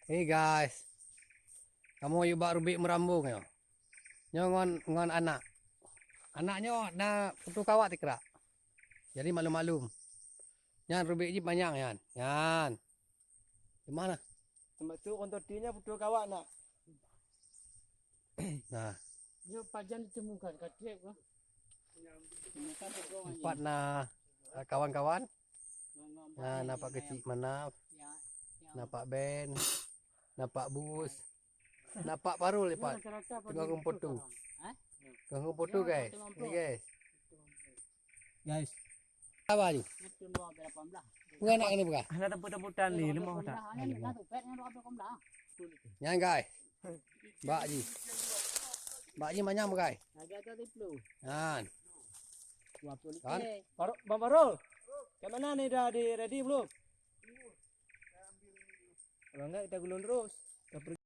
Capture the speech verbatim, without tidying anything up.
Hey guys. Kamoe yue bak rubek meurambong nyoe. Nyoe ngon, ngon anak. Anak nyoe na putôh kawak tikrak. Jadi maklum-maklum. Nyan rubek jih manyang nyan. Nyan. Di mana? Termasuk kon toti nyan putôh kawak nak. Nah. Nyoe pajan ditemukan, ka trép kah? Temukan tu kau ni. Empat na, eh, kawan-kawan. Nah, na Pak Keuchik Manaf, na Pak Ben, na Pak Bus, na Pak Parul, Pak. Teungoh geufoto. Teungoh geufoto, guys. Ni, guys. Guys. Apa ni? Bukan nak kena buka. Hana tempat-tempat ni, lemah tak? Nyan, guys. Bak jih. Bak jih manyang, guys. Nyan. Kan? Baru, Bang Barul. Kat mana ni, dah di ready belum? Kalau enggak kita gulung terus. Kita pergi.